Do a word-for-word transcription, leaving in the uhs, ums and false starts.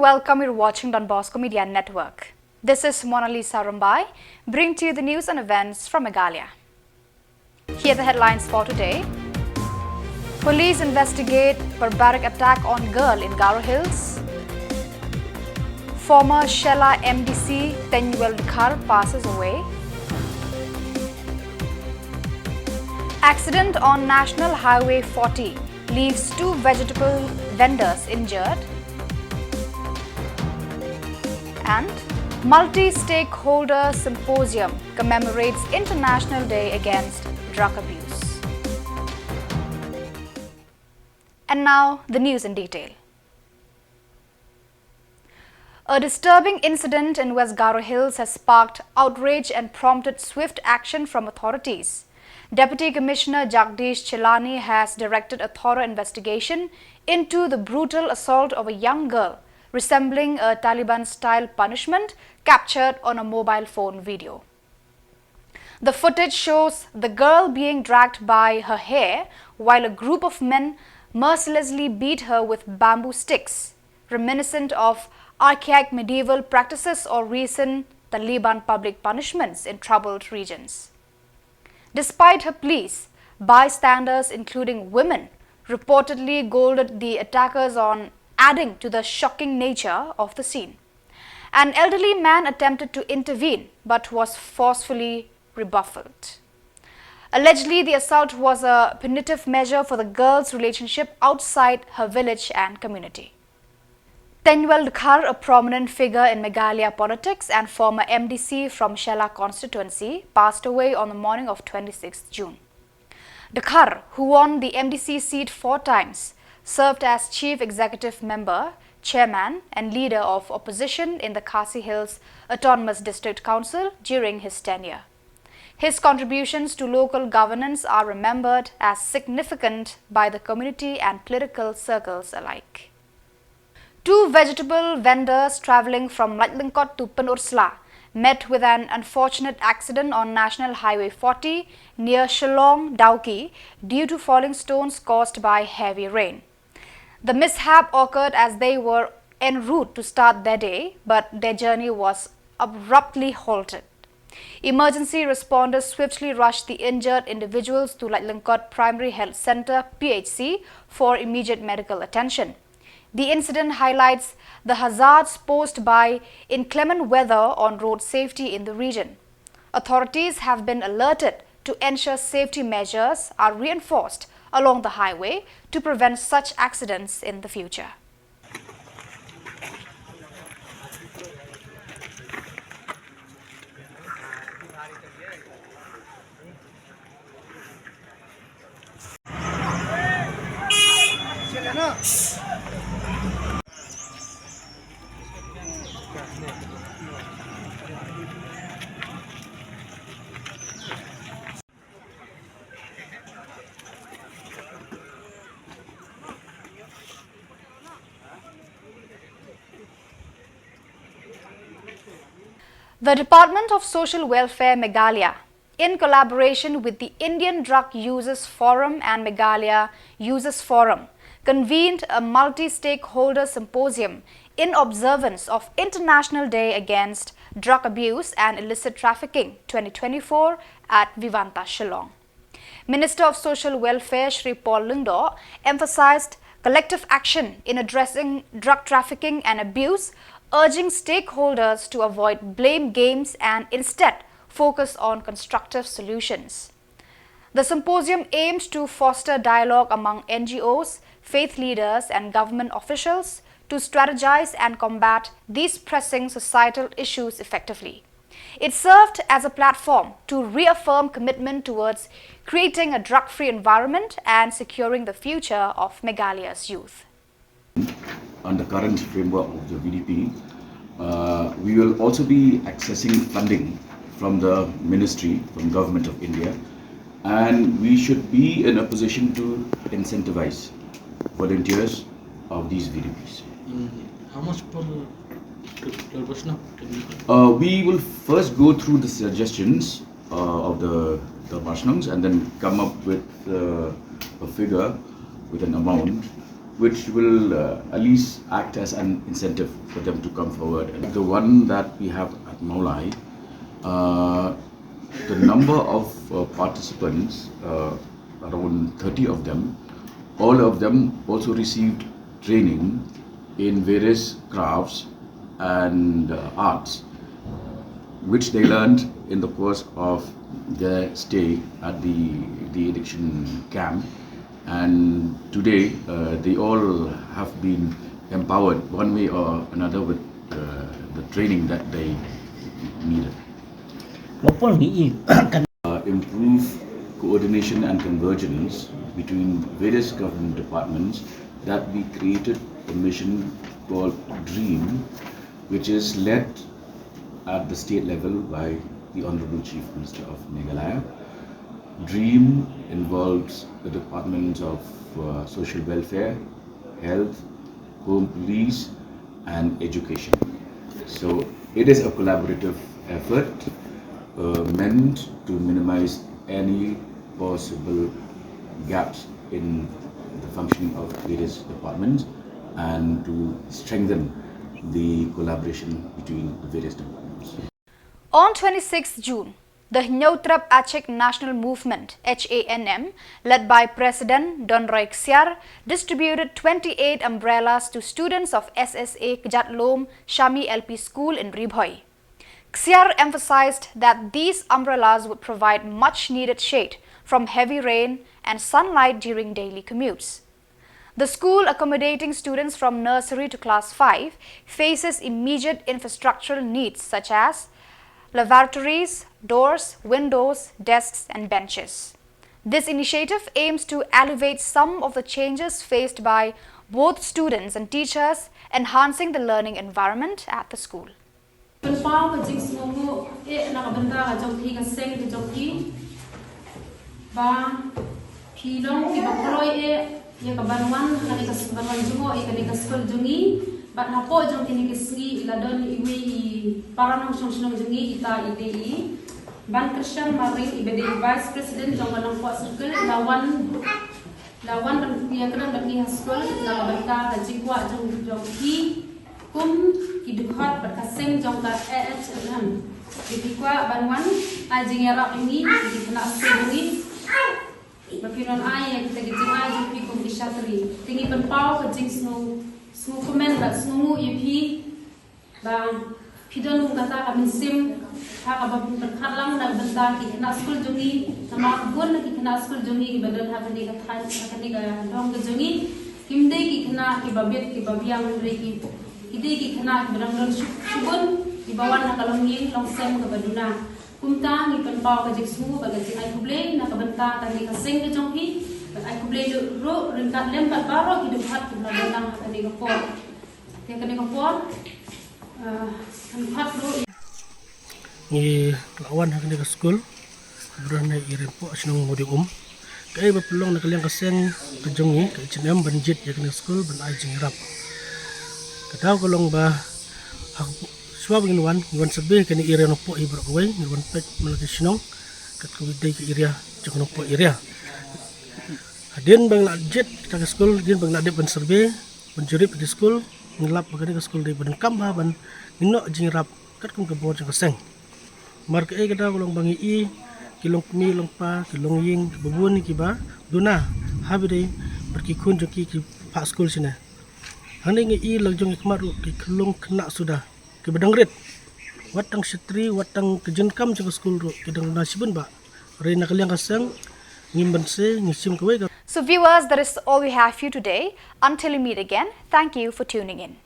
Welcome, you're watching Don Bosco Media Network. This is Mona Lisa Rumbai, bring to you the news and events from Meghalaya. Here are the headlines for today. Police investigate barbaric attack on girl in Garo Hills. Former Shella M D C Tenuel Dkhar passes away. Accident on National Highway forty leaves two vegetable vendors injured. And multi-stakeholder symposium commemorates International Day Against Drug Abuse. And now, the news in detail. A disturbing incident in West Garo Hills has sparked outrage and prompted swift action from authorities. Deputy Commissioner Jagdish Chilani has directed a thorough investigation into the brutal assault of a young girl, resembling a Taliban-style punishment captured on a mobile phone video. The footage shows the girl being dragged by her hair while a group of men mercilessly beat her with bamboo sticks, reminiscent of archaic medieval practices or recent Taliban public punishments in troubled regions. Despite her pleas, bystanders, including women, reportedly scolded the attackers on, adding to the shocking nature of the scene. An elderly man attempted to intervene but was forcefully rebuffed. Allegedly, the assault was a punitive measure for the girl's relationship outside her village and community. Tenuel Dkhar, a prominent figure in Meghalaya politics and former M D C from Shella constituency, passed away on the morning of twenty-sixth June. Dkhar, who won the M D C seat four times, served as Chief Executive Member, Chairman, and Leader of Opposition in the Khasi Hills Autonomous District Council during his tenure. His contributions to local governance are remembered as significant by the community and political circles alike. Two vegetable vendors travelling from Laitlangkot to Pynursla met with an unfortunate accident on National Highway forty near Shillong Dawki due to falling stones caused by heavy rain. The mishap occurred as they were en route to start their day, but their journey was abruptly halted. Emergency responders swiftly rushed the injured individuals to Laitlangkot Primary Health Centre, P H C, for immediate medical attention. The incident highlights the hazards posed by inclement weather on road safety in the region. Authorities have been alerted to ensure safety measures are reinforced along the highway to prevent such accidents in the future. The Department of Social Welfare Meghalaya, in collaboration with the Indian Drug Users Forum and Meghalaya Users Forum, convened a multi-stakeholder symposium in observance of International Day Against Drug Abuse and Illicit Trafficking twenty twenty-four at Vivanta, Shillong. Minister of Social Welfare Shri Paul Lyngdoh emphasized collective action in addressing drug trafficking and abuse, urging stakeholders to avoid blame games and instead focus on constructive solutions. The symposium aimed to foster dialogue among N G Os, faith leaders, and government officials to strategize and combat these pressing societal issues effectively. It served as a platform to reaffirm commitment towards creating a drug-free environment and securing the future of Meghalaya's youth. On the current framework of the V D P, uh, we will also be accessing funding from the ministry, from Government of India, and we should be in a position to incentivize volunteers of these V D Ps. Mm, how much per, per, per Vaishnav? Can you Uh, we will first go through the suggestions uh, of the, the Vaishnavs and then come up with uh, a figure, with an amount, which will uh, at least act as an incentive for them to come forward. And the one that we have at Mawlai, uh, the number of uh, participants, uh, around thirty of them, all of them also received training in various crafts and uh, arts, which they learned in the course of their stay at the de-addiction camp. And today, uh, they all have been empowered one way or another with uh, the training that they needed. Bapol ngi i kan Uh, improve coordination and convergence between various government departments, that we created a mission called DREAM, which is led at the state level by the Honorable Chief Minister of Meghalaya. DREAM involves the Departments of uh, Social Welfare, Health, Home Police, and Education. So it is a collaborative effort uh, meant to minimize any possible gaps in the functioning of various departments and to strengthen the collaboration between the various departments. On twenty-sixth June, the Hynñiewtrep Achik National Movement, H A N M, led by President Donroy Ksiar, distributed twenty-eight umbrellas to students of S S A Kjatlom Shami L P School in Ri Bhoi. Ksiar emphasized that these umbrellas would provide much needed shade from heavy rain and sunlight during daily commutes. The school, accommodating students from nursery to class five, faces immediate infrastructural needs such as lavatories, doors, windows, desks, and benches. This initiative aims to alleviate some of the changes faced by both students and teachers, enhancing the learning environment at the school. Pynpaw ka jingsngewnguh eh na ka bynta ka jong phi, ka seng ka jong phi, ba phi long kiba kloi eh ïa ka ban wan, kane ka ban wan jngoh ïa kane ka skul jong ngi. Bad hapoh jong kine ki sngi i la don iwei i para nongshong shnong jong ngi, ita i dei i Bankyrshan Marring, iba dei i Vice President jong ka Nongpoh Circle, i la wan la wan ban ïakren bad ngi ha skul na ka bynta ka jingkwah jong jong phi kum ki dkhot bad ka seng jong ka A H N M. Ki kwah ban wan ai jingïarap ïa ngi, ki khynnah skul jong ngi, ba phi don ai ïa kita ki jingai jong phi kum ki shatri. Te ngi pynpaw ka jingsngew, sngewkmen bad sngewnguh ïa phi ba phi don kum kata ka mynsiem ha kaba pynpyrkhat lang na ka bynta ki khynnah skul jong ngi. Namar bun na ki khynnah skul jong ngi kiba don ha kane ka thaiñ, ha kane ka dong ka jong ngi, kim dei ki khynnah kiba bit kiba biang, hynrei ki, ki dei ki khynnah kiba dang don shu-, shibun, kiba wan na ka longïing longsem kaba duna. Kumta ngi pynpaw ka jingsngew bad ka jingai khublei na ka bynta kane ka seng ka jong phi. Bad ai khublei ruh ryngkat lem bad baroh ki dkhot kiba la don lang ha kane ka por. Te kane ka por, ah, kan phat ruh. Ngi la wan ha kane ka skul, bad na i Rynpoh shnong Mawdiengum. Kaei ba pynlong na ka liang ka seng ka jong ngi ka H A N M ban jied ïa kane ka skul ban ai jingïarap. Ka daw ka long ba ha, shuwa ba ngin wan, ngin wan survey kane area Nongpoh hi baroh kawei, ngin wan peit man la ki shnong, kat kawei dei ka area jong ka Nongpoh area. Hadien ba ngi la jied kata ka skul, hadien ba ngi la dep ban survey, ban jurip ïa ki skul, ngi lap ba kane ka skul dei ba donkam bha ban ngin noh jingïarap katkum ka bor jong ka seng. Mar kaei ka daw ka long ba ngi i ki longkmie longkpa, ki longïing, kiba bun kiba duna ha ba dei bad ki khun jong ki ki phah skul shane. Hangne ngi i la jong ki khmat ruh ki khyllung khynnah suda kiba dang rit. Wat tang shatri, wat tang ka jingdonkam jong ka skul ruh ki dang duna shibun bha. Hynrei na ka liang ka seng ngim banse, ngi shim kawei ka. So viewers, that is all we have for you today. Until we meet again, thank you for tuning in.